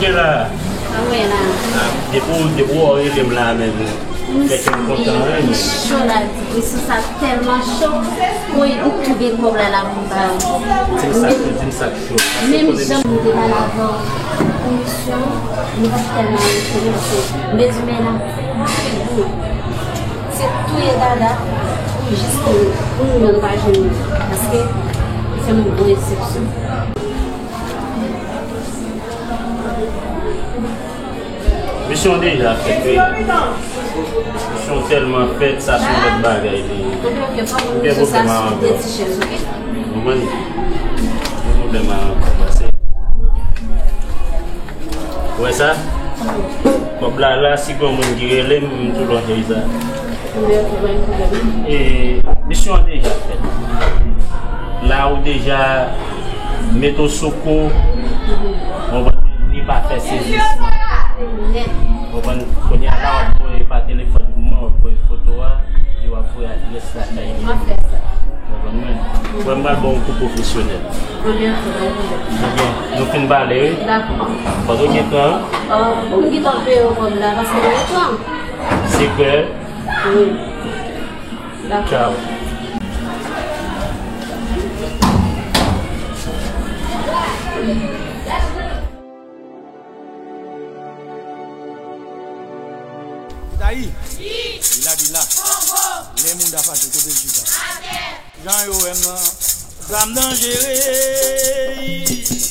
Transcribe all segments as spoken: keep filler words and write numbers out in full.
Mwen la. Mwen la. Ah, depi w, depi w rele m la menm, fè kè m kontan, wi. Cho la, di, wi, sou sa tèlman cho. Wi, ou tou gen kòb la, la pou ba ou. Di m sa k cho, di m sa k cho. Menm jan m te pale avè w, komisyon, m pa t tèlman rekonèt, men men la, se touye dada, pou jis pou, pou nou menm pa jwenn li. Paske, se yon gwo desepsyon. Misyon deja fèt, wi. Misyon tèlman fèt, sa se yon lòt bagay li ye. M gen pwoblèm ak anglè. Ou konprann? M gen pwoblèm ak anglè, pase. Ou wè sa? Kòb la, la, si gen moun ki rele m, m tou lonje sa. E, misyon an deja fèt. La ou deja mete w sou kou, ou konprann, li pa fè sezisman. Ou konprann, kounye a la w ap voye pa telefòn, mwen w ap voye foto a, epi w ap voye adrès lakay li. Ou konprann mwen? Mwen pral ba w yon kou pwofesyonèl. Ebyen, nou fin pale, wi. Dakò. Fòk ou gen tan. Ou m gentan peye w kòb la, paske mwen pran. Sekrè. Wi. Dakò. Tchaw. Dayi, bila bila. Lè moun da fache kote l chita. Jan yo wè m nan, zam danjere.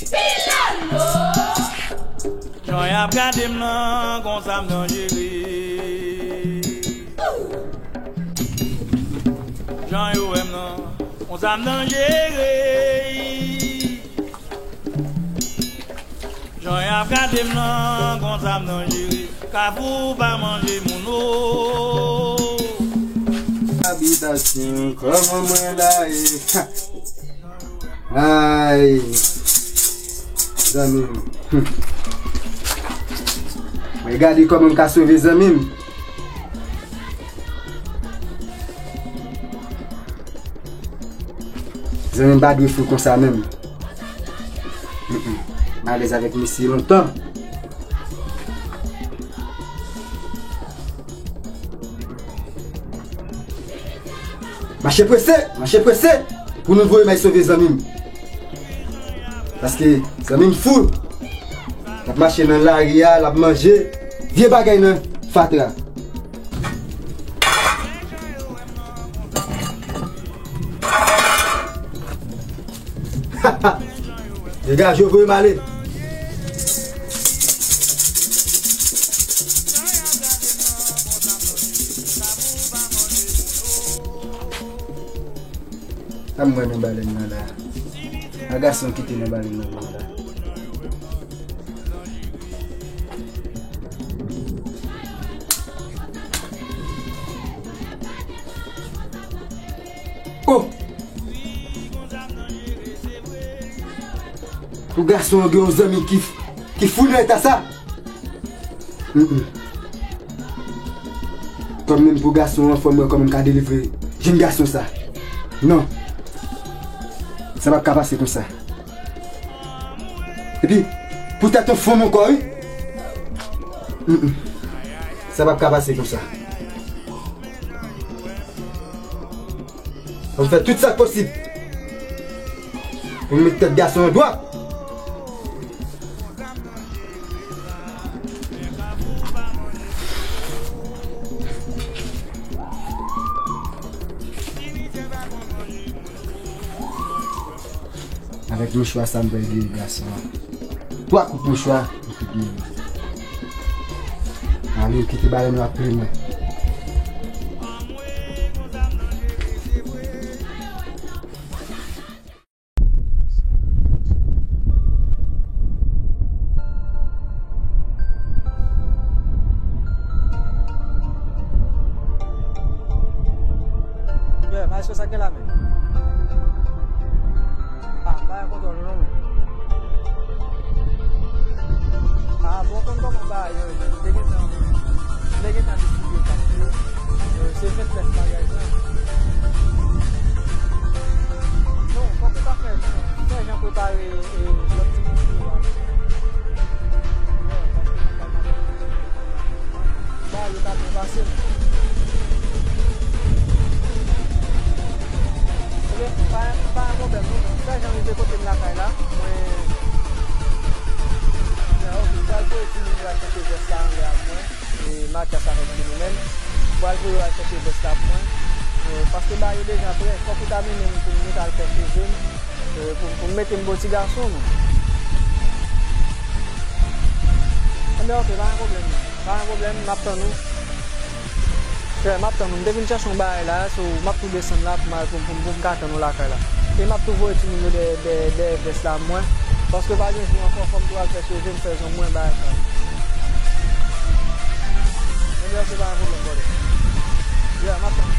Pilolo. Jan y ap gade m nan, konsa m danjere. Jan yo wè m nan, konsa m danjere. Jan y ap gade m nan, konsa m danjere. Kafou pa manje moun o. Abitasyon, kòman mwen la ye? Ay, zanmi m. Mwen gade kòman m ka sove zanmi m. Zanmi m pa dwe fou konsa menm. Mm, mm. M alèz avèk misye lontan. Mache prese, mache prese, pou nou voye m al sove zanmi m. Paske zanmi m fou. L ap mache nan lari a, l ap manje vye bagay nan fatra. Degaje w, voye m ale. Sa m wè nan balèn nan la? A gason ki te nan balèn nan la? Oh! Pou gason an gen yon zanmi ki, ki fou nan eta sa? Mm, mm. Kòm menm pou gason an, fò m wè kòman m ka delivre jèn gason sa. Non. Sa p ap ka pase konsa. Epi, poutèt yon fanm ankò, wi. Mm, mm. Sa p ap ka pase konsa. Fò m fè tout sa k posib pou m met tèt gason an dwat. Avèk mouchwa sa m pral geri gason an. Twa kout mouchwa, m fin geri. Ale, kite balèn nan ap plen mwen. Yeah, maestro, sa k gen la menm? Ah, m pa gen kontwòl non, mwen. Ah, bon, konn kòman bagay yo ye, te gentan, te gentan distribye kat yo. Euh, se vennèf bagay sa. Non, fòk ou ta fè jan, fè jan prepare, euh, lòt ti moun yo a. Pral voye w al chèche vès la pou mwen. Eh, paske bagay yo deja prè. Fòk ou ta mennen m pou m al fè cheve m. Eh, pou, pou m mete m bò ti gason nou. Enben, ok, pa gen pwoblèm. Pa gen pwoblèm, m ap tann ou. Frè, m ap tann ou. M te vin chèche yon bagay la, so, m ap tou desann la pou m al, pou, pou, pou m ka tann ou lakay la. E m ap tou voye timoun yo dèyè, dèyè, dèyè vès la mwen. Paske pa gen jou ankò, fò m tou al fè cheve m, fè zong mwen, bagay sa. Enben, ok, pa gen pwoblèm, brother. Yeah, m ap tann ou.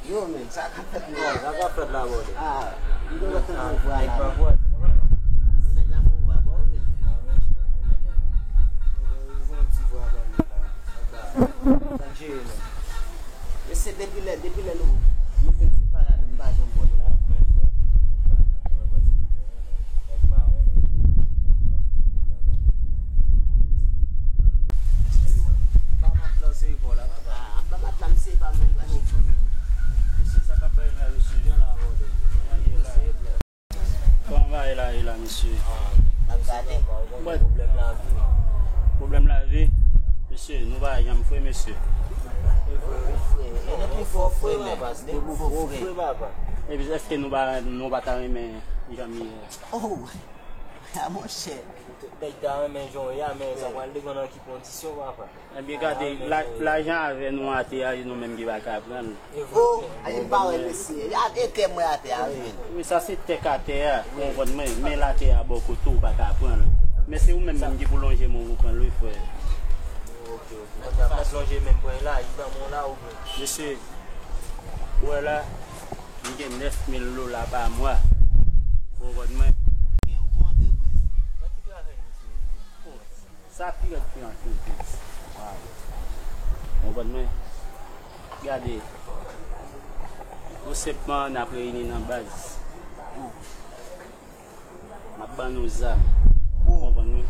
Yo, men, sa k ap fèt la? Sa k ap fèt la, brother? Ah, li gen lòt nèg la. Nèg la fè yon vwa ba ou, men. Mesye, depi lè, depi lè nou, nou fin separe a, nou pa janm wè l. Anba mat la, m seye pa w la, papa. Ah, anba mat la, m seye pa w, men l pa chita. Mesye, sa k ap bay la, mesye. Jan la, brother. Kòman bagay la ye la, mesye? Ah, n ap gade. Pwoblèm lavi. Pwoblèm lavi? Mesye, nou pa janm fre, mesye. E nou pi fò fre, men. Depi fò fre, papa. Epi, èske nou pa, nou pa ta renmen janm ye? Oh, a monchè. Nèg ta renmen jan w ye a, men sa pral depann nan ki kondisyon, papa. Ebyen, gade, la, lajan avè nou atè a, e nou menm ki pa ka pran l. Oh, e m pa wè mesye. E kè mwen atè a, wi. Wi, sa se tèk atè a, ou konprann mwen, men latè a bò kote w pa ka pran l. Men se ou menm menm ki pou lonje men w pou pran l, wi, frè. Ok, ok. Mwen, mwen lonje men m pran l la, li ban mwen la, ou byen. Mesye, ou wè la, m gen nèf mil dola pa mwa. Ou konprann mwen? Nan ki travay, mesye? Sa pi rèd ke antrepriz. Ou konprann mwen? Gade. Nou senpman n ap reyini nan baz. M ap ban nou zam. Ou konprann mwen?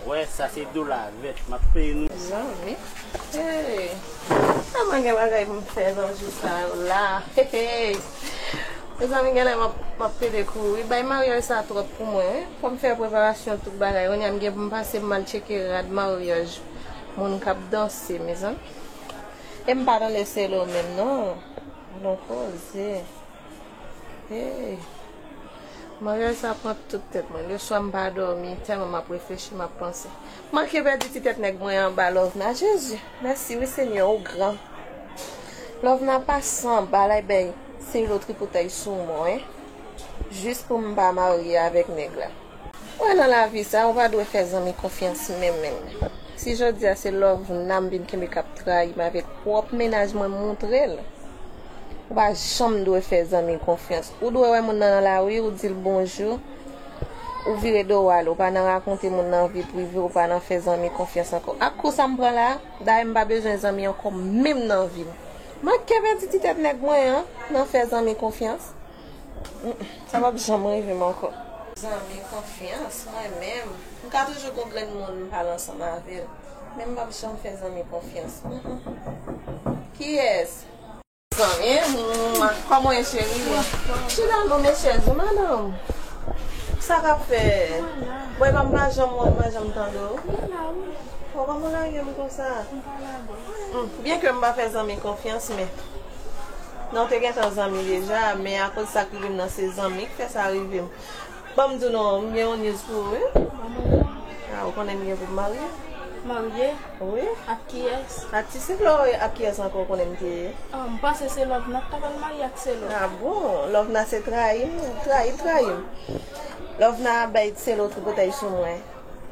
Wè, sa se dola vèt. M ap peye nou. Zanmi. Hey. Kòman gen bagay pou m fè nan jou sa yo la? Hey, hey. Mezanmi, genlè m ap, m ap pede kouri. Bay maryaj sa twòp pou mwen, wi. Fò m fè preparasyon tout bagay. Kounye a m gen pou m pase m al tcheke rad maryaj moun k ap danse, mezanmi. E m pa tande Selo menm, non. Alon koze. Hey. Maryaj sa pran tout tèt mwen. Leswa m pa dòmi, tèlman m ap reflechi, m ap panse. Manke pèdi ti tèt nèg mwen anba Lòvna. Jezi, mèsi wi Senyè, ou gran. Lòvna pase anba la, bay Selo tripotay sou mwen. Jis pou m pa marye avèk nèg la. Wè nan lavi sa, ou pa dwe fè zanmi konfyans menm, menm. Si jodi a se Lòvna m vin kenbe k ap trayi m avèk pwòp mennaj mwen m montre l. Ou pa janm dwe fè zanmi konfyans. Ou dwe wè moun nan nan lari, ou di l bonjou, ou vire do w ale. Ou pa nan rakonte moun nan vi prive, ou pa nan fè zanmi konfyans ankò. Ak kou sa m pran la, dayè m pa bezwen zanmi ankò menm nan vi m. Manke pèdi ti tèt nèg mwen an, nan fè zanmi konfyans. Mm, sa p ap janm rive m ankò. Zanmi konfyans, mwen menm. M ka toujou gon grenn moun m pale ansanm avè l. Men m p ap janm fè zanmi konfyans. Mm, mm. Kiyès? Zanmi, mwa. Kòman w ye, cheri? Chita non, men chèz ou, madanm. Sa k ap fèt? Bon, epa m pa janm wè w, m pa janm tande w. Bon, kòman w lage m konsa? Hmm, byen ke m pa fè zanmi konfyans, men non, w te gentan zanmi deja, men akoz sa k rive m nan, se zanmi k fè sa rive m. Ban m di w non, m gen yon news pou ou, wi. Ah, ou konnen m gen pou m marye? Marye? Wi. Ak kiyès? Ak ti Selo, wi. Ak kiyès ankò ou konnen m te ye? Ah, m panse se Lòvna k ta pral marye ak Selo. Ah bon? Lòvna se trayi m, trayi, trayi m. Lòvna bay Selo tripotay sou mwen.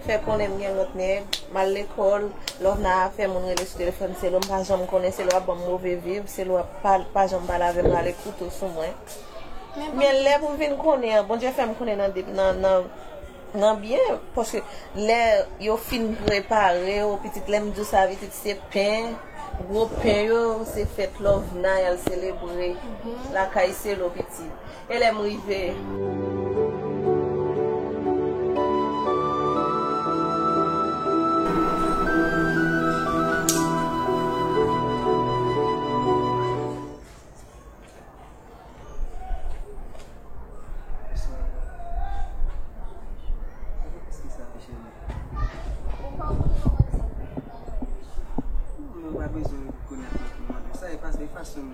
Fè konnen m gen lòt nèg, m al lekòl, Lòvna fè moun rele sou telefòn Selo, m pa janm konnen, Selo ap ban m move viv, Selo ap pa, pa janm pale avè m, rale kouto sou mwen. Men lè pou m vin konnen an, Bondye fè m konnen nan, nan, nan, nan byen, paske lè yo fin prepare w, pitit, lè m di w sa, pitit, se pen, gwo pen yo, se fèt Lòvna y al selebre lakay Selo, pitit. E lè m rive. Sou m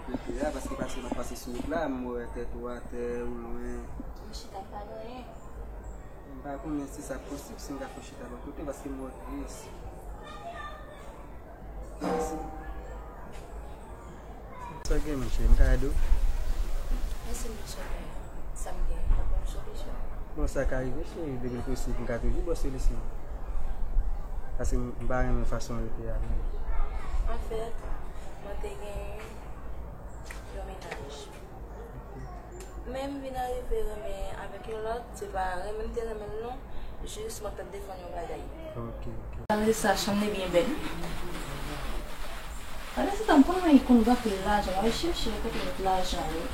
rete a, paske pase m ap pase sou wout la, m wè tèt ou atè, ou lwen. M chita pa lwen. M pa konnen si sa posib, si m ka fè chita bò kote, paske m wè w tris. Mèsi. Sa gen, monchè, m ka ede w? Mèsi, monchè, men sa m gen, pa konn solisyon. Bon, sa ka rive, cheri, depi l posib, m ka toujou ba w solisyon. Paske m pa renmen fason w rete a, men. Anfèt, mwen te gen yon mennaj. Men m vin arive renmen avèk yon lòt, se pa renmen m te renmen l non, jis mwen t ap defann yon bagay. Ok, ok. Gade sa, chanm li byen bèl. Gade sa, m konn mwen konn gen anpil lajan, m al chèche kote met lajan yo.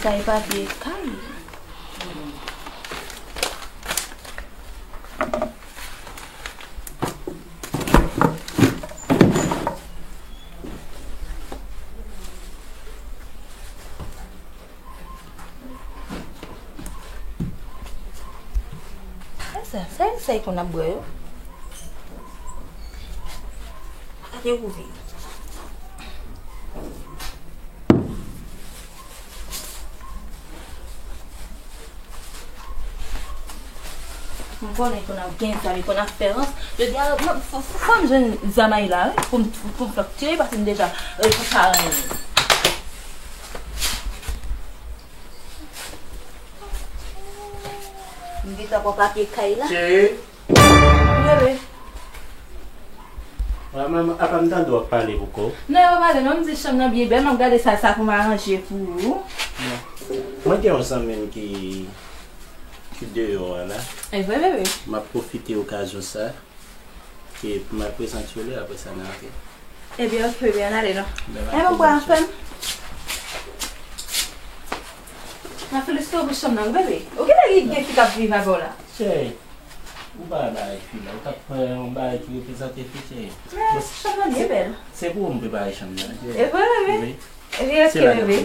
Sa e papye kay. Sa, sa, sa e konn ap bwè yo. Gade wouve. M konnen konn ap gen zam, konn ap fè rans. Jodi a, m, fò, fò m jwenn zam la, wi, pou m, pou m fè tire, paske m deja, e, pou sa renmen. M gentan pran papye kay la. Cheri. Bebe. Apa m tande w ap pale pou kò w? Non, e pa pale, non, m di chanm nan byen bèl, m ap gade sa, sa pou m aranje pou ou. Bon. Mwen gen yon zanmi m ki, ki deyò a la. E vre, bebe? M ap pwofite okazyon sa. Ke pou m al prezante w li, apre sa n a antre. Ebyen, ok, bebe, ann ale non. Ebyen, m pral fè m. M ap felisite w pou chanm nan, bebe. Ou genlè gen fi k ap viv avè w la. Cheri, ou pa bay fi la, ou t ap pran yon bagay ki reprezante fi, cheri. Men, chanm nan byen bèl. Se pou ou m prepare chanm nan, cheri. E vre, bebe? Wi. Ebyen, ok, bebe.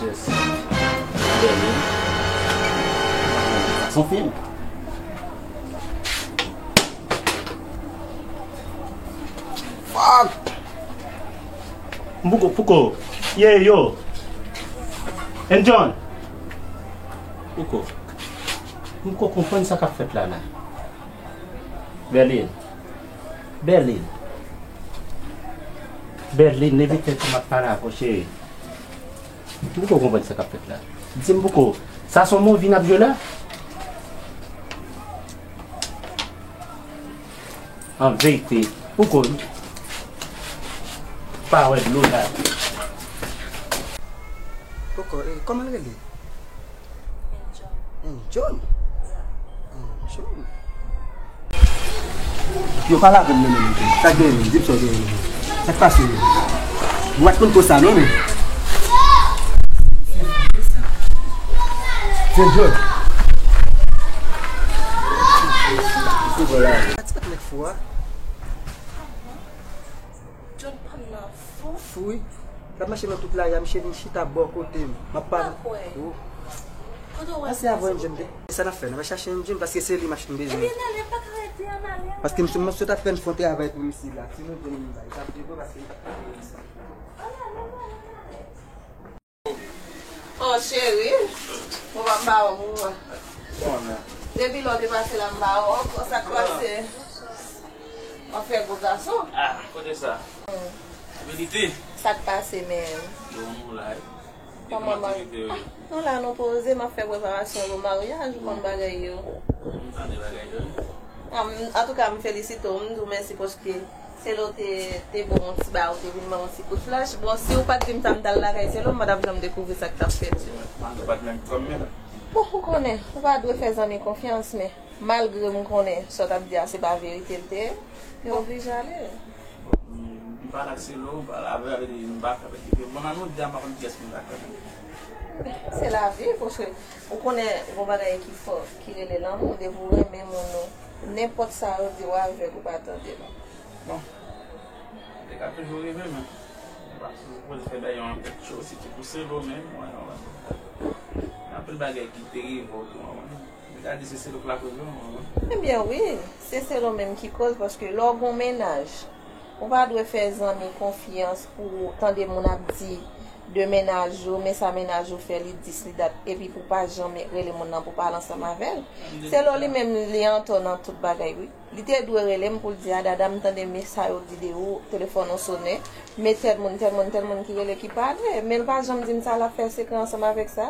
Yes. Sa se yon fim. Fuck! Pouko, pouko. Yeah, yo. And John. Pouko. Pouko konprann sa k ap fèt la, la. Berlin. Berlin. Berlin, leve tèt ou, m ap pale avè w, cheri. Pouko konprann sa k ap fèt la. Di m pouko. Sa se yon movie n ap jwe la? An verite, pouko pa wè dlo la? Pouko, e, kòman l rele? Enjoy. Enjoy? Enjoy. Yo pale avè m menm, menm. Sa k genyen menm? Di m sa w genyen menm. Sa k pase menm? Ou pa t konn konsa non menm. Enjoy. Ou vwala. Pati pa t nèg fou a. John pa m nan fou. Fou wi. L ap mache nan tout lari a, misye vin chita bò kote m. M ap pale. Ou pa kwè. Kote w wè sa, silvouplè? Sa n ap fè, n ap chache Enjoy paske se li m ap bezwen. Ebyen, n ale, m pa ka rete, ann ale, ann ale. Paske m sot ap fè n fè yon travay pou misye la. Si nou jwenn yon bagay, sa ap pi bon paske m pa ka fè sa. Ann ale, ann ale, ann ale. Oh, cheri, mwen pa m ba w moman. Depi lè w te pase la, m ba w ankò. Sa k pase? W ap fè gwo gason. Ah, kote sa? Hmm. Verite. Sa k pase menm? Bon, nou la, wi. Kòman, kòman ti rive, wi? Ah, nou la, nou poze, m ap fè preparasyon pou maryaj, ou konn bagay yo. M tande bagay yo, wi. Ah, m, antouka, m felisite w, m di w mèsi paske Selo te, te ba w yon ti bagay, ou te vin ban m yon ti kout flèch. Bon, si w pa t di m sa, m t al lakay Selo, m pa t ap janm dekouvri sa k t ap fèt yo. Ou pa t menm fanm menm. Bon, ou konnen, ou pa dwe fè zanmi konfyans, men malgre m konnen sa w t ap di a se pa verite l te ye, m oblije ale. Pale ak Selo, pale avè l, li di m pa fè, li di, bon, nan nou de a, m pa konn kiyès pou m ta fè. Se lavi, paske ou konnen, gon bagay ki fò, ki rele lanmou, depi w renmen moun ou, nenpòt sa yo di w avè l, ou pa tande non. Bon, li ka toujou rive, men m pa sipoze fè dèyè yon tèt cho, sitou pou Selo menm, mwen, mwen, anpil bagay ki te rive w tou, mwen. Li ka di se Selo k lakoz yo, mwen. Ebyen wi, se Selo menm ki koz, paske lè w gon mennaj, ou pa dwe fè zanmi konfyans pou w tande moun ap di de mennaj ou, men sa mennaj ou fè, li dis, li dat, epi pou w pa janm rele moun nan pou w pale ansanm avè l. Selo li menm, li antò nan tout bagay, wi. Li te dwe rele m pou l di, a Dada, m tande men sa yo di de ou, telefòn ou sonnen, men tèl moun, tèl moun, tèl moun ki rele, ki pale, men l pa janm di m sa l ap fè sekrè ansanm avèk sa.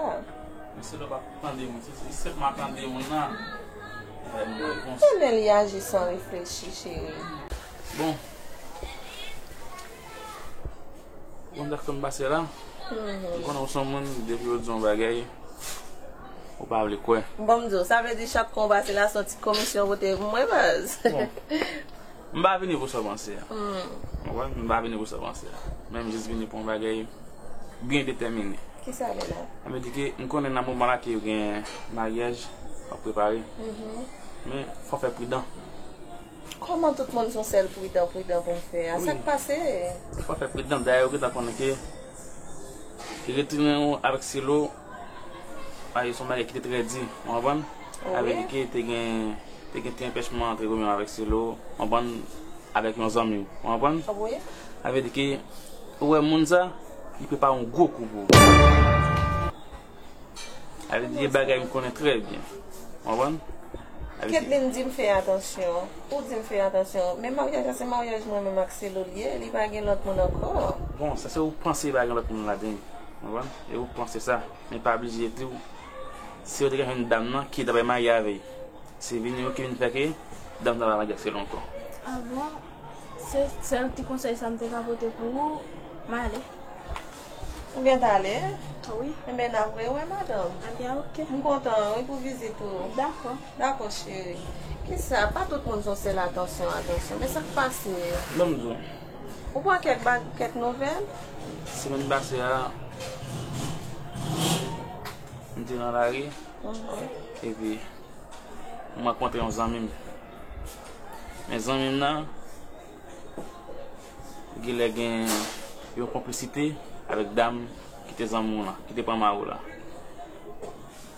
Men Selo pa tande moun, se, se sèlman tande moun nan. Fè m repons. Konnen li aji san reflechi, cheri. Bon. Bon, sa k fè m pase la. M konnen w se yon moun, depi yo di yon bagay, ou pa vle kwè. Bon, m di w, sa vle di chak kou w pase la, se yon ti komisyon w pote pou mwen, baz. Bon. M pa vini pou sa w panse a. Ou konprann? M pa vini pou sa w panse a. Men m jis vini pou yon bagay byen detèmine. Kisa li la? Sa vle di ke m konnen nan moman la ke yo gen maryaj w ap prepare. Men fò w fè pridan. Kòman tout moun se yon sèl pridan, pridan pou m fè a? Sa k pase? Fò w fè pridan. Dayè, ou gentan konnen ke retounen w avèk Selo, a, se yon bagay ki te trè di, w konprann? Sa vle di ke te gen, te gen ti anpèchman antre ou menm avèk Selo, w konprann, avèk yon zanmi w, w konprann? Sa vle di ke, ou wè moun sa, li prepare yon gwo kou pou ou. Sa vle di, se bagay m konnen trè byen. W konprann? Sa vle di Kedlin di m fè atansyon. Ou di m fè atansyon. Men maryaj la, se maryaj mwen menm ak Selo l ye. Li pa gen lòt moun ankò. Bon, sa se ou panse pa gen lòt moun ladan l. W konprann? E ou panse sa. Men pa blije di w, si yo te ka jwenn dam nan ki ta pral marye avè l. Se vini yo ki vin fè ke dam nan pa marye ak Selo ankò. A bon? Se sèl ti konsèy sa m te ka pote pou ou, m ale. Ou gentan ale? Wi. Enben, n ap rewè, madanm. Ebyen, oke. M kontan, wi, pou vizit ou. Dakò. Dakò, cheri. Kisa? Pa tout moun se yon sèl atansyon, atansyon. Men sa k pase? Ban m di w. Ou pran kèk bag, kèk nouvèl? Semèn pase a, m te nan lari. Epi, m rankontre yon zanmi m. Men zanmi m nan, genlè gen yon konplisite avèk dam ki te zanmi w lan, ki te pran mari w la.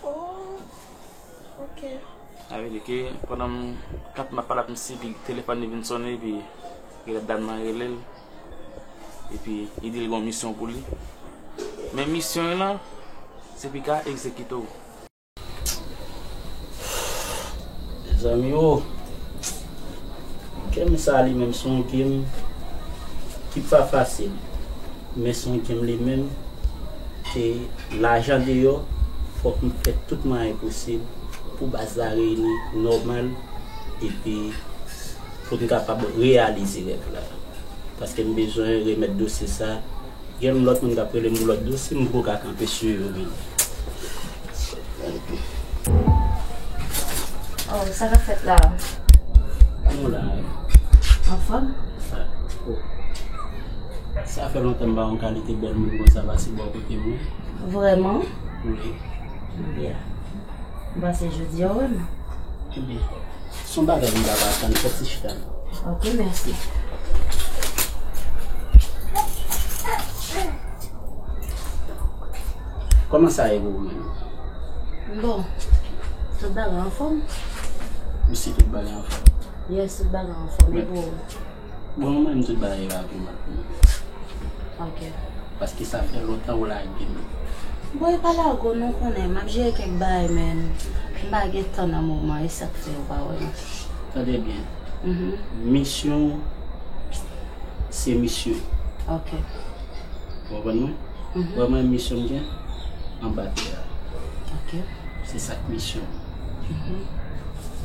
Oh, ok. Sa vle di ke pandan m, kanpe m ap pale ak misye, epi telefòn li vin sonnen, epi genlè dam nan rele l, epi li di l gen yon misyon pou li. Men misyon l lan, se pou l ka egzekite w. Mezanmi o, game sa li menm se yon game ki pa fasil, men se yon game li menm ke lajan deyò, fòk m fè tout mwayen posib pou baz la reyini nòmal, epi pou n kapab reyalize rèv la. Paske m bezwen remèt dosye sa. Gen lòt moun k ap rele m pou lòt dosye, m poko ka kanpe sou yo menm. Oh, sa k ap fèt la? Nou la. Anfòm? Sa, oh. Sa fè lontan m pa wè yon kalite bèl moun konsa pase bò kote mwen. Vrèman? Wi. Byen. M panse jodi a w wè m. Ebyen, se yon bagay m pa ka tann, fò ti chita. Ok, mèsi. Kòman sa ye pou ou menm? Bon, tout bagay anfòm. Ou si tout bagay anfòm? Yes, tout bagay anfòm. E pou ou? Bon, mwen menm tout bagay va byen ap. Ok. Paske sa fè lontan ou lage m. Bon, e pa lage w non, konnen m ap jere kèk bagay, men m pa gen tan nan moman, e sa k fè ou pa wè m. Tande byen. Mhm. Misyon se misyon. Ok. Ou konprann mwen? Mhm. Ou wè mwen misyon m gen anba tè a. Ok. Se sa k misyon m. Mhm.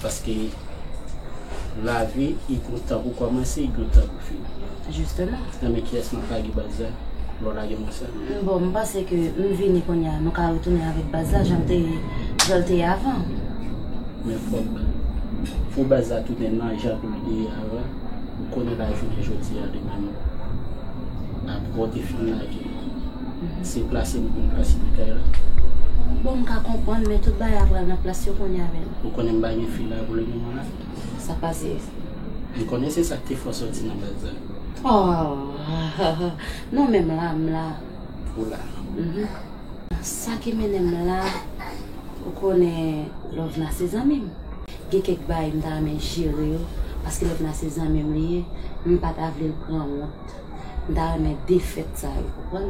Paske lavi, li gon tan pou kòmanse, li gon tan pou fini. Jisteman. Nan men kiyès m ap lage baz la, lè w lage mwen sa? Bon, m panse ke m vini kounye a, nou ka retounen avèk baz la, jan l te, jan l te ye avan. Men fòk pou baz la tounen nan jan l te ye avan, ou konnen l a jounen jodi a li menm. Apre w te fin lage, se plase m pou m plase nan kay la. Bon, m ka konprann, men tout bagay ap pral nan plas yo kounye a menm. Ou konnen m pa gen fi la pou lemoman la. Sa k pase? M konnen se sa k te fè w sòti nan baz la. Oh, non, men m la, m la. Ou la. Mhm. Sa ki mennen m la, ou konnen Lovna se zanmi m. Gen kèk bagay m ta renmen jere yo, paske Lovna se zanmi m li ye, m pa ta vle l pran wont. M ta renmen defèt sa yo, konprann?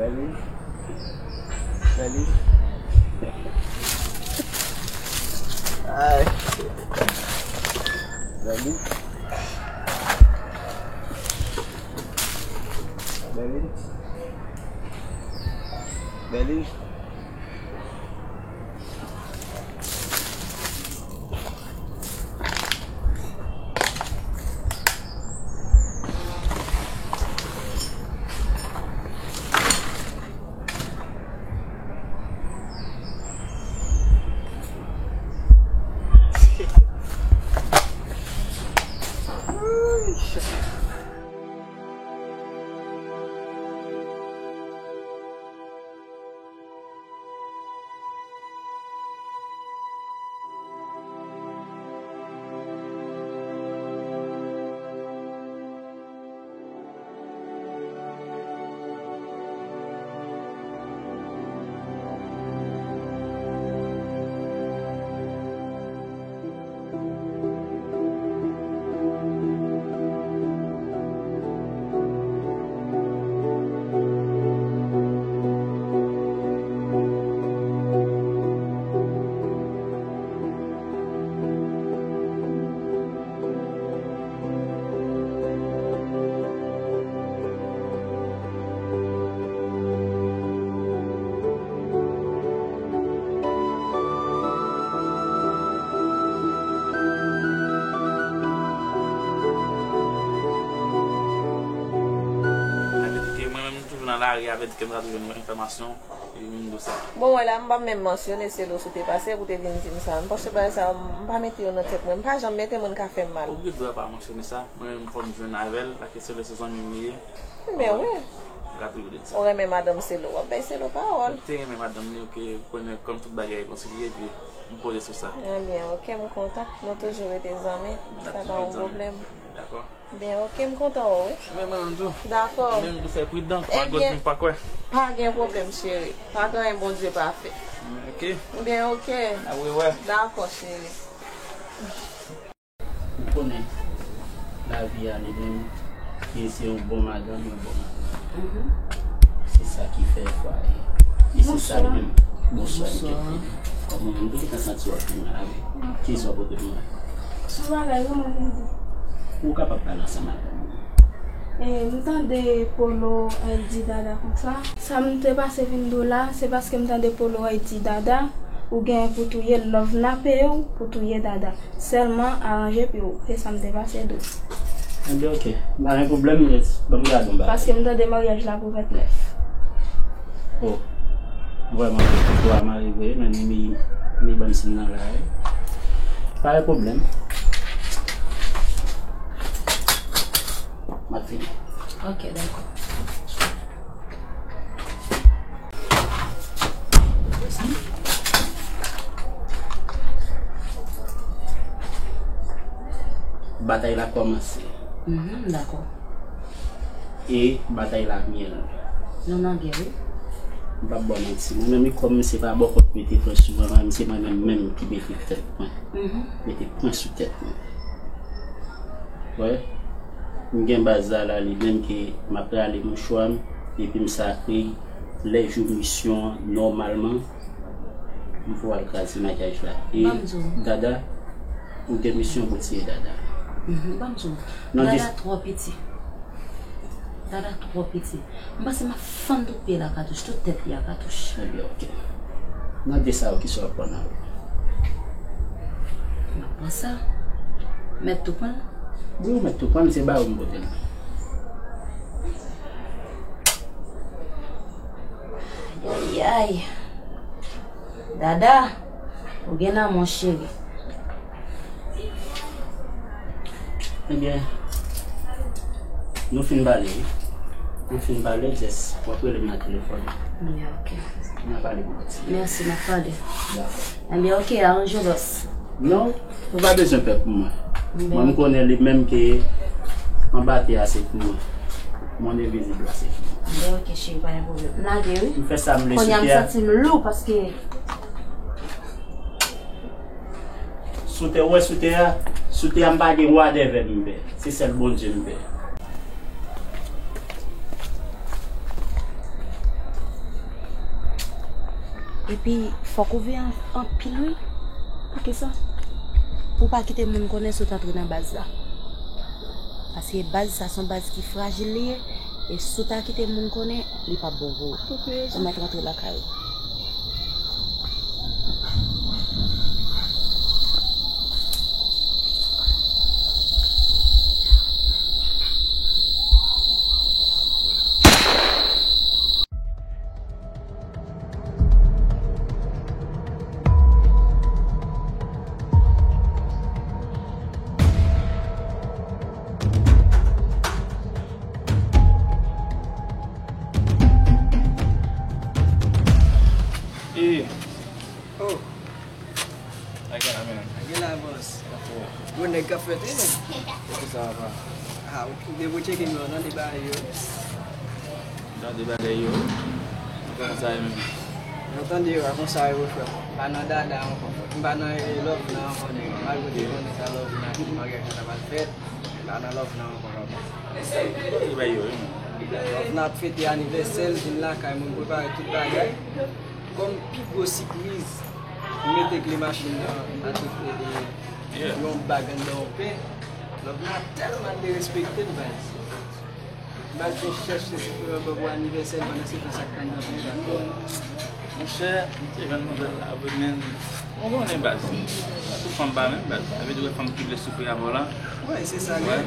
Bèlin. Bèlin. Ay. Bèlin. Bèlin. Bèlin. Avèk ke mwen menm, m toujou nan lari, avèk ke m ka toujou jwenn enfòmasyon, e vin di w sa. Bon, wè la, m pa menm mansyone Selo si w te pase pou te vin di m sa. M panse bagay sa, m pa mete yo nan tèt mwen. M pa janm mete moun ka fè m mal. Ou gen dwa pa mansyone sa. Mwen menm, fò m jwenn avè l, paske Selo se zanmi m li ye. Men wi. Ou renmen madanm Selo, w ap bay Selo pawòl. Mwen te renmen madanm li, ke konnen kòm tout bagay rekonsilye, epi m poze sou sa. Ebyen, oke, m kontan. Nou toujou rete zanmi. Sa pa yon pwoblèm. Dakò. Byen, oke, m kontan wè w, wi. Mwen menm tou. Dakò. Menm tou fè pridan, pa gòt nou pa kwè. Pa gen pwoblèm, cheri. Pa gen anyen Bondye pa fè. Oke. Byen, oke. N ap rewè. Dakò, cheri. Ou konnen, lavi a li menm, ke se yon bon madanm, yon bon madanm. Se sa ki fè fwaye. E se sa li menm. Bonswa, mesye. Kòman w menm, m te gentan santi w ap vin la, wi. Kisa w pote pou mwen? Sou bagay, wi, mwen vin di. Ou kapab pale ansanm avè m? E, m tande Polo ap di Dada konsa. Sa m te pase vin di w la, se paske m tande Polo ap di Dada, ou genyen pou touye Love, n a peye w pou touye Dada. Sèlman aranje pye w, se sa m te pase di w. Ebyen, oke. M pa gen pwoblèm, men ban m gade yon bagay. Paske m tande maryaj la pou vennèf. Oh. Vrèman, tout tou a mari vre, men ni, ni ban m siy nan la, wi. Pa gen pwoblèm. M ap vini. Oke, dakò. Batay la kòmanse. Mhm, m dakò. E batay la myèl. Nou nan gè, wi. M p ap ba w manti. Mwen menm, kòm misye pa bòkòt mete pwen sou mwen, mwen, se mwen menm menm ki mete tèt mwen. Mhm. Mete pwen sou tèt mwen. Wè. M gen baz la, la, li menm ke m ap rale mouchwa m, epi m sakre lè jou misyon an, nòmalman, m pou al kraze maryaj la. E Dada, ou gen misyon pou tiye Dada. Mhm, ban m di w. Dada twò piti. Dada twò piti. M panse m ap fann tout pye l a katouch, tout tèt li a katouch. Ebyen, oke. Nan de sa yo, kisa w ap pran nan yo? M ap pran sa. Mèt tou pran l. Wi, ou mèt tou pran l, se ba ou m pote l. Ayayay. Dada, ou gen nan men w, cheri. Ebyen, nou fin pale, wi. Nou fin pale, just w ap rele m nan telefòn. Ebyen, oke. N a pale pou piti. Mèsi, n a pale. Dakò. Ebyen, oke, aranje w, bòs. Non, ou pa bezwen pè pou mwen. Mwen, m konnen li menm ke anba tè a se pou mwen. Monn envizib la se pou mwen. Ebyen, oke, cheri, pa gen pwoblèm. M lage, wi. M fè sa m vle sou tè a. Kounye a, m santi m lou paske Sou tè, ou wè sou tè a, sou tè a m pa gen whatever m pè. Se sèl Bondye m pè. Epi, fòk ou veye an-, anpil, wi. Poukisa? Pou w pa kite moun konnen si w t antre nan baz la. Paske baz sa se yon baz ki frajil li ye. E si w ta kite moun konnen, li p ap bon pou ou. Ou mèt rantre lakay ou. E. Oh. Lage la, men. Lage la, bòs. Gwo nèg k ap fèt, wi, men. Poukisa, papa? Ah, ou, depi w tcheke m yo, tande bagay yo. Tande bagay yo. Ou konn sa, men. Mwen tande yo, a konsa yo, frè. M pa nan Dada ankò, frè. M pa nan, eh, Love nan ankò, nèg. Malgre te konnen sa Love nan, ki maryaj la t ap al fèt. M pa nan Love nan ankò, papa. Tande bagay yo, wi, men. Love nan ap fete anivèsè l, vin lakay mwen, prepare tout bagay. Kòm pi gwo sipriz, m mete kle machin nan atouche yon bag anndan yon pen. Love nan tèlman derespekte l, baz. M al fè chèche se pou yon bò pou anivèsè l, pandan se tan sa k t anndan pen an. Monchè, m te jwenn nouvèl la, vre, men, ou konnen, baz. Tout fanm pa menm, baz. Sa vle di, wè, fanm ki vle soufri avè w la. Wi, se sa, li.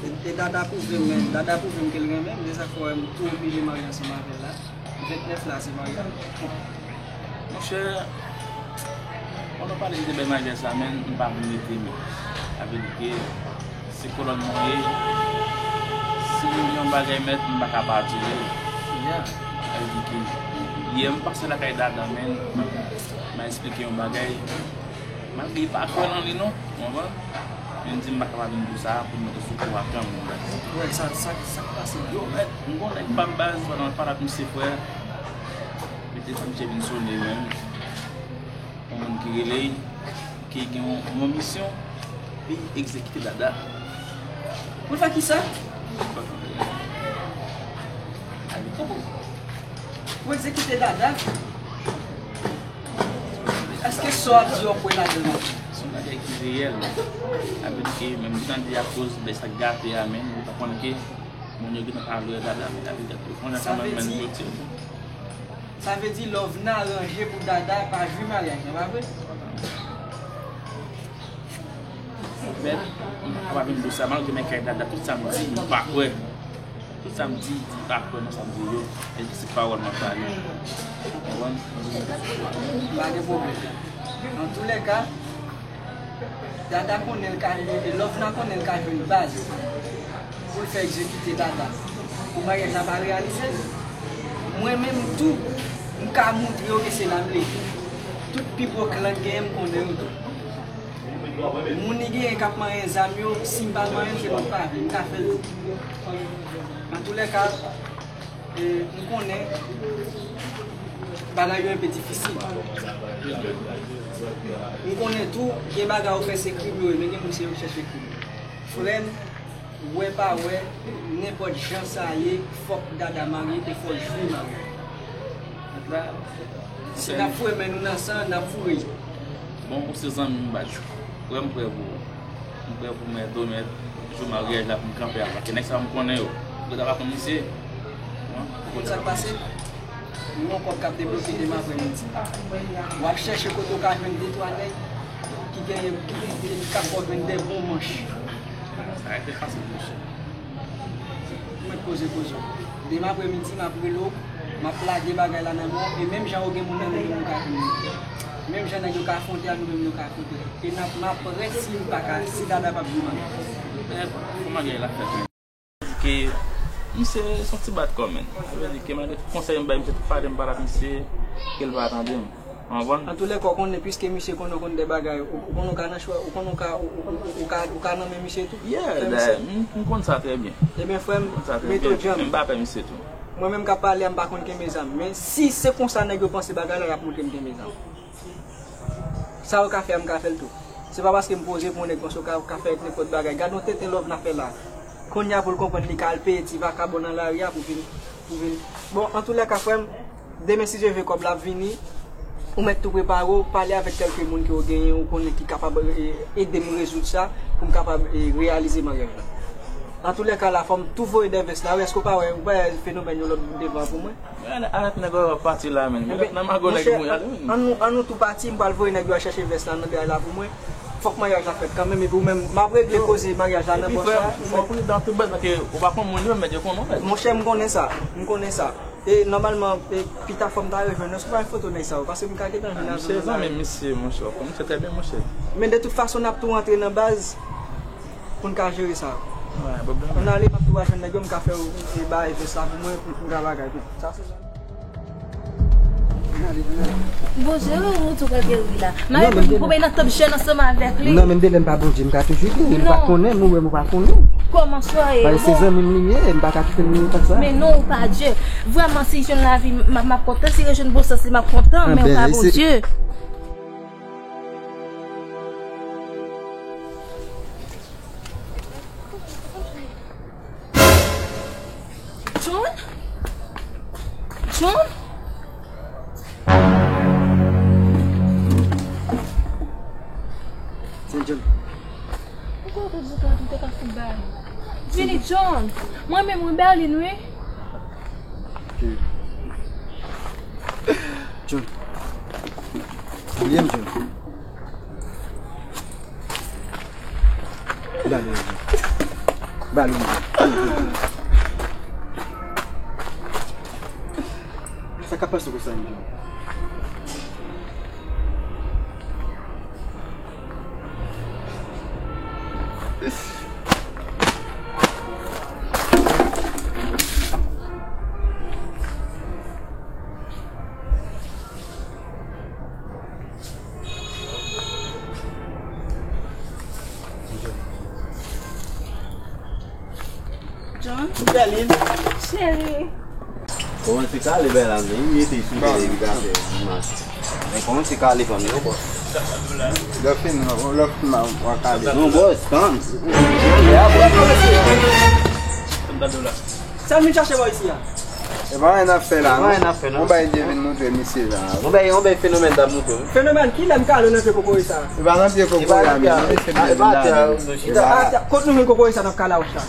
E, e Dada pwouve m, men. Dada pwouve m ke l renmen m, se sa k fè w wè m tou oblije marye ansanm avè l la. Ventnèf la, se maryaj. Monchè, pandan w pale de bèl maryaj sa, men, m pa vin rete, men. Sa vle di ke se kolòn mwen ye. Si m gen yon bagay mèt, m pa ka pa dire. Sa vle di ke yè m pase lakay Dada, men, m a eksplike yon bagay. Malgre li pa kwè nan li non, ou konprann? Men m di m pa ka pa vin pou sa, pou m mete sou kou a kanmenm, baz. Wè, sa, sa, sa k pase la? Yo, mèt, m gon nèg pa m baz, pandan m pale ak misye, frè. Mete sa misye vin sone menm. Yon moun ki rele, ki gen yon, yon misyon, li egzekite Dada. Pou l fè kisa? Pou l egzekite Dada? Èske sa w ap di yo kwè ladan l? Se yon bagay ki reyèl. Sa vle di ke menm jan de akoz de sa k gate a, men ou ta konn ke moun yo gentan pa vle wè Dada, men Dada te fon nan kanmenm, men nou yo tire. Sa vle di Love nan ranje pou Dada pa jwi maryaj la, pa vre? Bèt, m pa vin pou sa, malgre men kay Dada, tout sa m di, m pa kwè. Tout sa m di, di pa kwè nan sa m di yo, e se pawòl m ap pale. Ou konprann? Pa gen pwoblèm. Antoulèka, Dada konnen l ka, e Love nan konnen l ka jwenn baz pou l fè egzekite Dada. Pou maryaj la pa reyalize, mwen menm tou, m ka montre yo ke se la m leve. Tout pi gwo klan k genyen, m konnen yo tou. Moun li genyen k ap manyen zam yo, si m pa manyen l, se moun pa vle, m ka fè l tou. Antoulèka, e, m konnen bagay yo enpe difisil. M konnen tou, gen bagay ou fè se krim yo ye, men gen moun se yo k chèche krim yo. Frè m, wè pa wè, nenpòt jan sa ye, fòk Dada marye e fòk jwi marye. Si n ap foure men nou nan san, n ap foure. Bon, ou se zanmi m, m bat ou. Frè m, m prè pou ou. M prè pou mwen demen, jou maryaj la, pou m kanpe a. Paske nèg sa yo, m konnen yo. Ou ta pa konn misye. Ou konn sa k pase? Yon kòb k ap debloke demen aprèmidi. W ap chèche kote w ka jwenn de twa nèg ki genyen, ki, ki, ki ka fè w jwenn de bon manch. Sa rete fasil, monchè. Ou mèt poze koze w. Demen aprèmidi, m ap rele w, m ap lage bagay la nan men w, e menm jan ou gen moun nan men w, nou ka jwenn li. Menm jan nèg yo ka afwonte a, nou menm nou ka afwonte. E n ap, m ap prè si m pa ka, si Dada p ap jwi manman. Kòman gen la fèt? Ke misye se yon ti bat kò, menn. Sa vle di ke malgre tout konsèy m bay misye, tout pale m pale ak misye, ke l pa tande m. Ou konprann? Antoulèka, ou konnen, piske misye konnen ou konn de bagay, ou, ou konnen ou ka nan chwa, ou konnen ou ka, ou, ou, ou, ou ka, ou ka nan men misye tou. Yeah, frè m, dayè, m, m konn sa trè byen. Ebyen, frè m, m konn sa trè byen, men m pa pè misye tou. Mwen menm k ap pale a, m pa konn kenbe zam. Men si se konsa nèg yo panse bagay la, y ap montre m kenbe zam. Sa yo ka fè a, m ka fè l tou. Se pa paske m poze pou yon nèg panse w ka, w ka fè nenpòt bagay. Gad yon tenten love n ap fè la. Kounye a pou l konprann li ka al peye ti vakabon nan lari a pou vin, pou vin. Bon, antoulèka, frè m, demen si Dye vle kòb la ap vini, ou mèt tou prepare w, pale avèk kèlke moun ke w genyen, ou konnen ki kapab, e, ede m rezoud sa, pou m kapab, e, reyalize maryaj la. Antoulèka, la, fò m tou voye dèyè vès la, wi, èske w pa wè, ou pa wè fenomèn yon lòt bout devan pou mwen? Men, arèt nèg yo ap pati la, menn. Yo ret nan mago nèg yo ale, menn. Ann nou, ann nou tou pati, m pral voye nèg yo al chèche vès la nan dèyè la pou mwen. Fòk maryaj la fèt kanmenm, epi ou menm, m ap regle koze maryaj la nan bòs la. Epi, frè, fò w pridan tou, baz, paske ou pa konn moun yo, men yo konnen w, baz. Monchè, m konnen sa, m konnen sa. E nòmalman, e, pita fò m ta rejwenn nou, èske w pa gen foto nèg sa yo? Paske m ka gentan jwenn avè w nan lari. Misye zanmi misye, monchè, w konn misye trè byen, monchè. Men de tout fason, n ap tou rantre nan baz. Pou n ka jere sa. Ann ale, m ap tou al jwenn nèg yo, m ka fè yo, e, bay vès la pou mwen, pou, pou m ka bagay, pou sa se sa. Ann ale, ann ale. Bon, jere ou tou pral geri la. M ap pou bay nan top jèn ansanm avèk li. Non, men m delè m pa Bondye, m ka toujou geri. M pa konnen, m ou wè m ou pa konnen. Kòman sa ye? Paske se zanmi m li ye, m pa ka kite l menm konsa. Men non, ou pa Dye. Vrèman, si jwenn lavi, m ap, m ap kontan. Si rejwenn bon sans li, m ap kontan, men ou pa Bondye. John? John? Tiens, John. Ou kwè ou te bouke an, ou te ka fout bay? Vini, John. Mwen menm, wi, Berlin, wi. John. John. William, John. Ba li yon. Ba li yon. Sa k ap pase konsa menm? John? Berlin. Cheri. Kòmanse kale bèl ane, wi, ete sou tele li ka fè dimanch. Men kòmanse kale fanmi yo, bòs. Lè fin, lè fin, w a kale. Non, bòs, tann. Ya, bòs. Sa m vin chache bò isi a? E pa anyen n ap fè la, non. Pa anyen n ap fè, non. Yon bagay Dye vin montre misye la. Yon bagay, yon bagay fenomèn t ap montre, wi. Fenomèn, kilè m kale nan pye kokoye sa? E pa nan pye kokoye a, men, misye vin la. Atè, kot nou jwenn kokoye sa n ap kale a wòch la?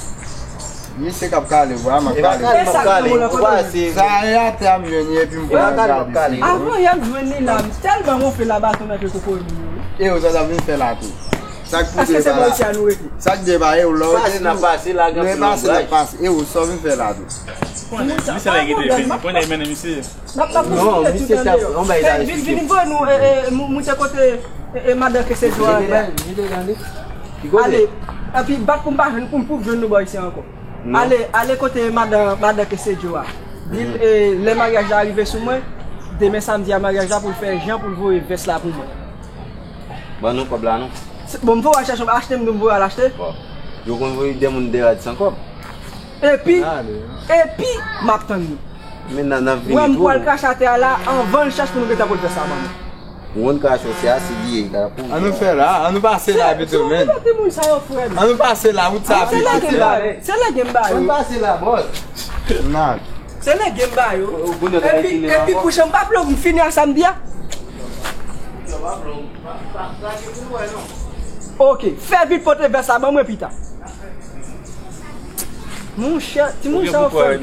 Misye k ap kale, vwa, m ap kale. E pa kale, m ap kale. Ou pa se. Sa e atè a m jwenn li, epi m pran gade. Avan yè m jwenn li la, m tèlman wonfle la baton nan pye kokoye moun yo. E ou sa t ap vin fè la tou? Sa k pou deba la? Sa k deba e ou lò? Pase n ap pase la, gen anpil lonbraj. E ou sa w vin fè la tou? Misye la kite vini, konnen mennen misye. N ap, n ap bousile tout tande yo. Vin, vin, vin voye nou, e, e, mou-, moute kote, e, e, madan Kesedyo a. Ale. Epi bat pou m pa jwenn, pou m pou jwenn nou bò isi ankò. Ale, ale kote madan, madan Kesedyo a. Di l, e, lè maryaj la rive sou mwen, demen samdi a maryaj la pou l fè jan pou l voye vès la pou mwen. Ban nou kòb la non. Bon, m voye al chache, achte m, m voye al achte. Bon. Yo konn voye de moun de rad san kòb. Epi, epi, m ap tann li. Men nan, nan vini tou. Wè m pral krache atè a la, anvan l chache pou nou gentan pote vès la ban mwen. Ou konn krache w se a, se li ye, ka pou. An nou fè la, an nou pase la pito, men. Se timoun sa yo, frè m. An nou pase la, wout sa pito. Se lè gen ba yo. Se lè gen ba yo. An nou pase la, bòs. Nan. Se lè gen ba yo. Epi, epi kouche m pa plonge, m fini a samdi a. Ok, fè vit pote vès la ban mwen pita. Monchè, timoun sa yo fè.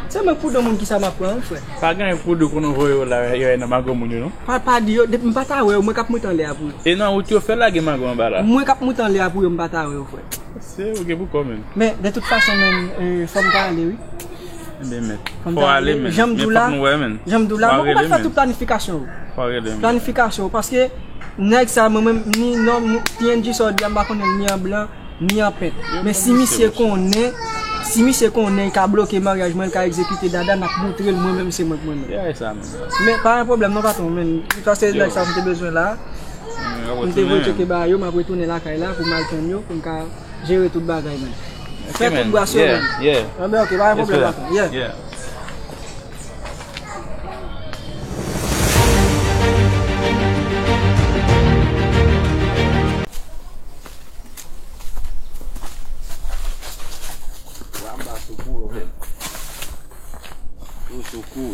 Se mwen k pou de moun ki sa m ap pran, wi, frè. Pa gen pou de konnen voye yo la, yo nan mago moun yo, non? Pa, pa di yo, depi m pa ta wè yo, mwen k ap moute anlè a pou yo. E nan wout yo fè lage mago anba la. Mwen k ap moute anlè a pou yo, m pa ta wè yo, frè. Se ou gen pou kò, menm. Men, de tout fason, menm, fò m ta ale, wi. Ebyen, men. Fò ale, men. Jan m di w la, jan m di w la, mwen konn fè tout planifikasyon yo. Fò ale, men. Planifikasyon yo, paske nèg sa, mwen menm, ni nonm, ni P N G sa w di a, m pa konnen l ni an blan, ni an pent. Men si misye konnen, si misye konnen, l ka bloke maryaj mwen, l ka egzekite dada, n ap montre l, mwen menm, se mwen k mwen menm. Men pa gen pwoblèm, non, patwon, men. Sa se nèg sa m te bezwen la. M te voye tcheke ba yo, m ap retounen lakay la pou m al tann yo, pou m ka jere tout bagay, man. Fè tout bras yo, man. Anben, ok, pa gen pwoblèm, patwon. Yeah. Ou sou kou.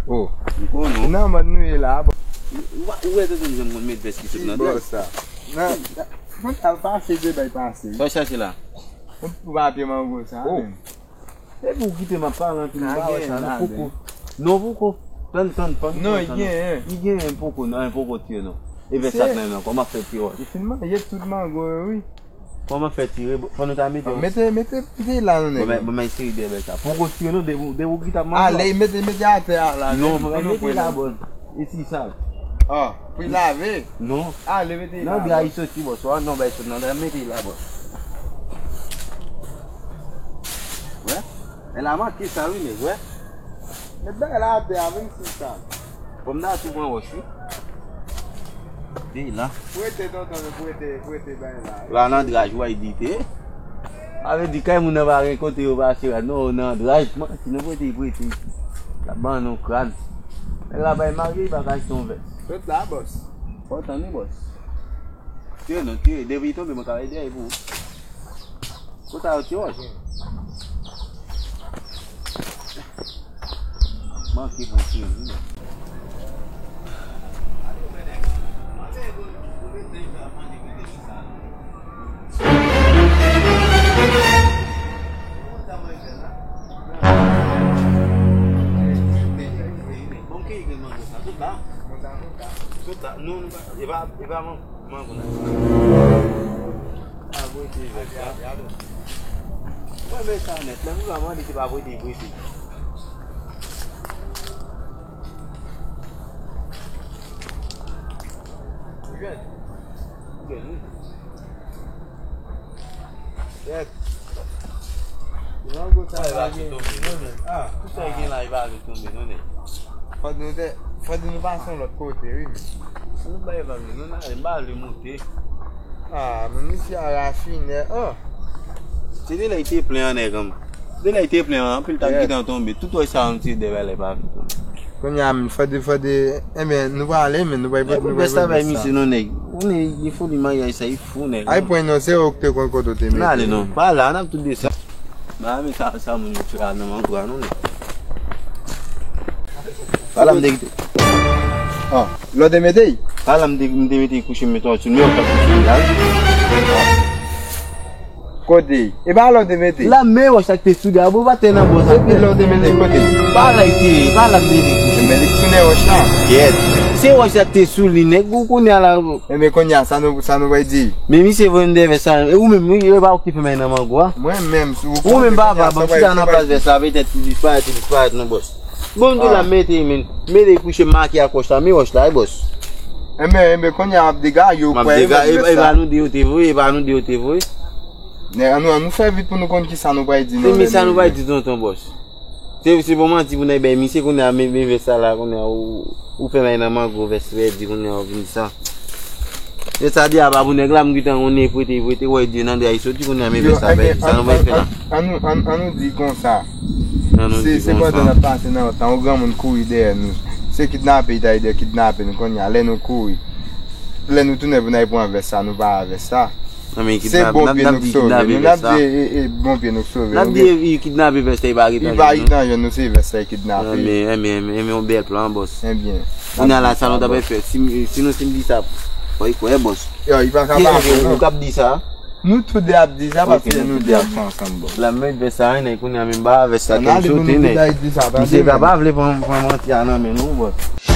Oh. M konnen w. Nan mòd nou ye la, bò. Ou, ou, ou wè tonton m janm konn met vès ki sot nan dwèt. Bò sa. Nan, nan, fò n al pase de bay pase. Sa w chache la? Yon papye mango sa, oh, menm. Epi w kite m ap pale anpil, m pa wè sa, non, poko. Non, poko. Tann, tann, tann. Non, li genyen. Li genyen, poko, non, poko tire, non. E vès sa k nan men an, kòman ap fè tire? Li fin manje tout mango yo, wi. Kòman fè tire? Fò nou ta mete yon. Mete, mete, mete la, non, nèg. Bon, men, bon, men, seri de bèl sa. Poko tire, non, de, de ou ki t ap manje. Ale, mete, mete atè a la. Non, men, mete la, bò. E si sa. Ah, pou lave? Non. Ale, mete la, bò. Nan dra li soti, bò. Swa non, bay sot nan dra, mete la, bò. Wè? E la manke sa, wi, nèg, wè. Met bagay la atè a, menm si sa. Bon, m ta tou pran wòch, wi. Veye la. Prete, tonton, men prete, prete bagay la. La nan draj, w a edite. Sa vle di, kay moun nan pa gen kote yo pase, non, nan draj, manti, nou prete, prete. L ap ban nou kràn. Nèg la bay marye, li pa ka achte yon vès. Sot la, bòs. Fò w tann wi, bòs. Tire non, tire. Depi li tonbe, mwen ka ede pou ou. Kote a yo ti wòch? Manke pou tire wi. Bon, ki grenn mango sa? Tout la? Tout la. Non, non, e pa, e pa mango. Mango nan. Pa voye ti vès la. Mwen men sa nèt. Lè moun va mande se pa voye ti vès. Jèn. Jèn, wi. Yèt. Mango sa pa gen tonbe, non, nèg. Ah, tout sa gen la, li pa vle tonbe, non, nèg. Fò nou te, fò nou pase yon lòt kote, wi, men. Nou bay vag, non, n ale, m pa vle monte. Ah, men misye a rafinè, oh. Se de lè li te plen an, nèg, an. De lè li te plen an, anpil t ap gentan tonbe. Tout wòch sa, yon ti de bèlè pa vin tonbe. Kounye a, men, fò de, fò de, enben, nou prale, men nou pral, nou pral vès la bay misye non, nèg. Ou nèg, gen foli maryaj sa, li fou, nèg. Ay, pwen non, se ou ki te konn kote w te mete. N ale non, pa la, n ap tout desann. Ba, men sa, sa moun yo fè a nan mango a, non, nèg. Pa la, m te kite. Ah, lè w te mete l? Pa la, m te, m te mete l kouche, m mete w sou l, men w t ap kouche la, wi. Kote? E pa la w te mete? La men wòch sa k te sou li a, bon, pa te nan bon sa. Epi lè w te mete kote? Pa la l te ye, pa la m te ye. Men li tounen wòch la. Kèt. Se wòch sa k te sou li, nèg, ou konnen la. Enben kounye a, sa nou, sa nou pral di? Men misye voye m de vès sa, e ou menm, wi, e pa ou ki fè m nan mango a. Mwen menm, si ou... Ou menm, papa, bon, chita nan plas vès la, petèt li disparèt, li disparèt, non, bòs. Bon, m di w la, mete, men, mete kouche make ak wòch la, men wòch la, wi, bòs. Enben, enben, kounye a, m ap dega yo, kwè, e pa nou de yo te voye, e pa nou de yo te voye. Nèg, an nou, an nou fè vit pou nou konn kisa nou pral di, non. Se men sa nou pral di, tonton bòs. Se, se bon manti pou nèg bay misye, kounye a, men, men vès sa la, kounye a, ou, ou fè may nan mango, vès pèdi, kounye a, ou vin di sa. Lè sa di a pa pou nèg la, m gentan konnen prete, prete, wè di nan dra y soti kounye a, men vès la pèdi. Sa nou pral fè la? An nou, an, an nou di konsa. An nou di konsa. Se pandan n ap pase nan lòt tan, yon granmoun kouri dèyè nou. Se kidnape, li ta di kidnape nou kounye a. Lè nou kouri, lè nou tounen pou n al pran vès sa, nou pa avè sa. Se bon pye nou k sove nou. N ap di, e, e, bon pye nou k sove nou. N ap di, e, kidnape vès la, li pa gentan jwenn nou. Li pa gentan jwenn nou, se vès la, li kidnape. Enben, enben, enben, enben, yon bèl plan, bòs. Enben. Kounye a la, sa nou ta pral fè? Si, si nou fin di sa, fò y kwè, bòs. Yo, li pa ka pa kwè, non. Nou k ap di sa. Nou tou de ap di sa, paske nou de ap fè ansanm, bòs. La, men vès sa, nèg, kounye a menm ba, vès sa ke m soti, nèg. Misye ka pa vle pran, pran manti a nan men nou, bòs.